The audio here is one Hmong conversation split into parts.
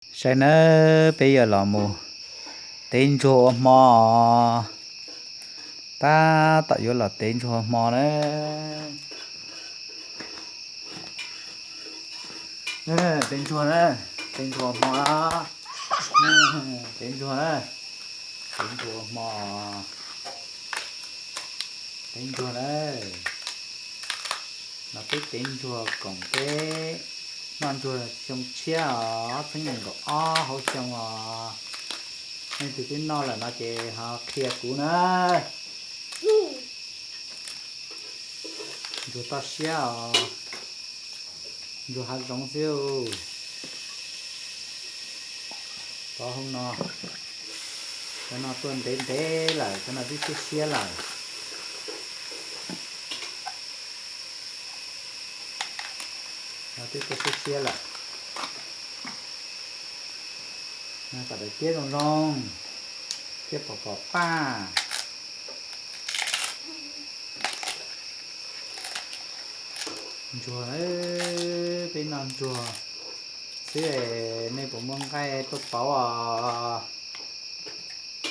Saib nawb, peb yuav los mus tev ntsuag ua hmo. Tab tom yuav los tev ntsuag ua hmo na. Tev ntsuag na, tev ntsuag ua hmo. Tev ntsuag na, tev ntsuag ua hmo. Tev ntsuag na, los peb tev ntsuag koom peb noj ntsuag xyoo tshiab os, ob txhiab nees nkaum ob hauv xyoo os. Leej twg twb noj lawm no ces ho qhia kuv na. Ntsuag toj siab os, ntsuag hav zoov xwb. Pov hauv no, cov no tuaj ntev ntev lawm, cov no twb siab siab lawm. No twb tuaj siab siab lawm. Kom daim tiab zoo zoo, thiab pom pom qab. Ntsuag, peb noj ntsuag xwb, nej puas muaj nqaij tuaj pauv os?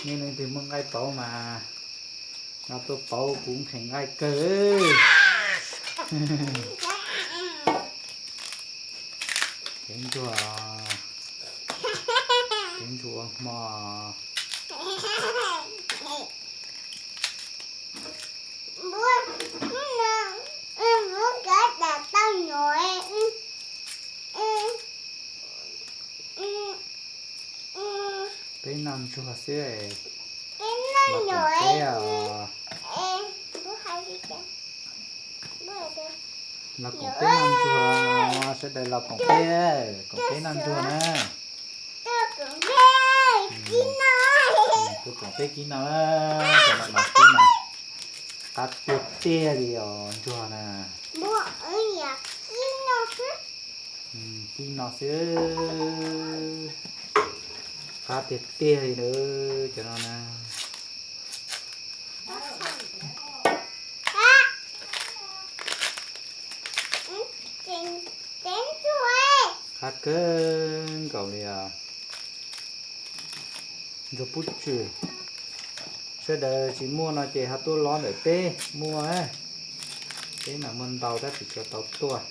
Nej leej twg muaj nqaij pauv mas no tuaj pauv, kuv nqhis nqaij kawg. Tev ntsuag, tev ntsuag ua hmo. Peb noj ntsuag xwb, los koom peb os. Los koom peb noj ntsuag, sawv daws los koom peb, koom peb noj ntsuag na. Tuaj koom peb kib no, cov no mas kib mas qab tiag tiag li os ntsuag na. Kib no xwb, qab tiag tiag li lawm cov no na. Qab kawg nkaus li os. Ntsuag pub tswm, sawv daws tsis muaj no ces ho tuaj lov ntawm peb muaj. Peb mas muaj ntau tab sis tsis tau tuaj,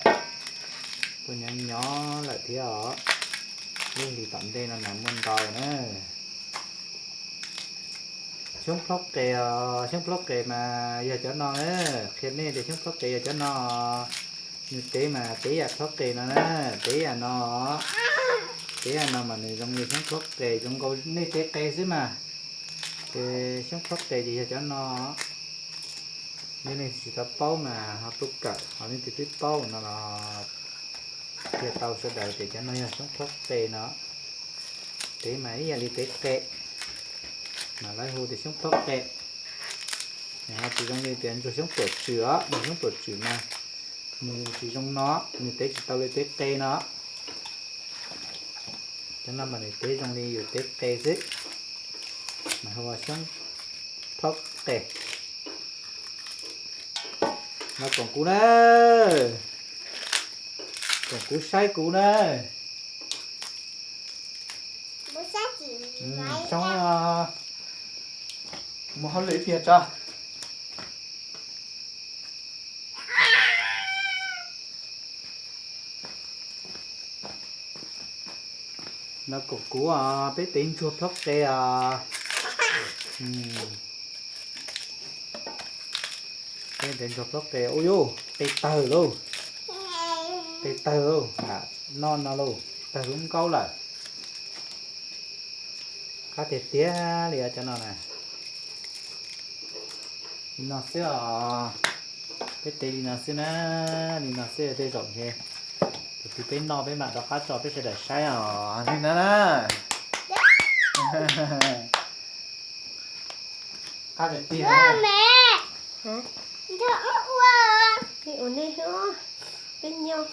tuaj nyob nyob lawm thiab os. Lub hlis tom ntej no mas muaj ntau na. Xyoob plhaub qes os, xyoob plhaub qes mas yog cov no na. Qhia nej tias xyoob plhaub qes yog cov no. Nws tev mas tev yam plhaub qes no na, tev yam no. Tev yam no mas nws zoo li xyoob plhaub qes, zoo nkaus nej tev qe xwb mas. Ces xyoob plhaub qes ces yog cov no. Yog nej tsis tau paub mas ho tuaj kawm, ho leej twg twb paub no los qhia tau sawv daws tias cov no yog xyoob plhaub qes no. Tev mas ib yam li tev qe, mas lawv hu tias xyoob plhaub qe. Tsis zoo li tias ntsuag xyoob tuam tswm os, ntsuag xyoob tuam tswm mas nws tsis zoo no, nws tev tsis tau li tev qe no. Cov no mas nws tev zoo li yus tev qe xwb, mas hu ua xyoob plhaub qe. Los koom kuv na, koom kuv saib kuv na. Xyoob, mus hauj lwm ib pliag tso. Los koom kuv os, peb tev ntsuag plhaub qe os. Peb tev ntsuag plhaub qe, ua yuj, qe tawg lauj. Qe tawg lauj, lam noj no lauj, tawg lub nkaub lawm. Qab tiag tiag li os cov no na. Li no xwb os, peb tev li no xwb na, li no xwb tej zaum ntshe tus twg peb noj peb mam rov qab tso peb sawv daws saib os, li no na. Qab tiag tiag. Peb ua nej peb nyob.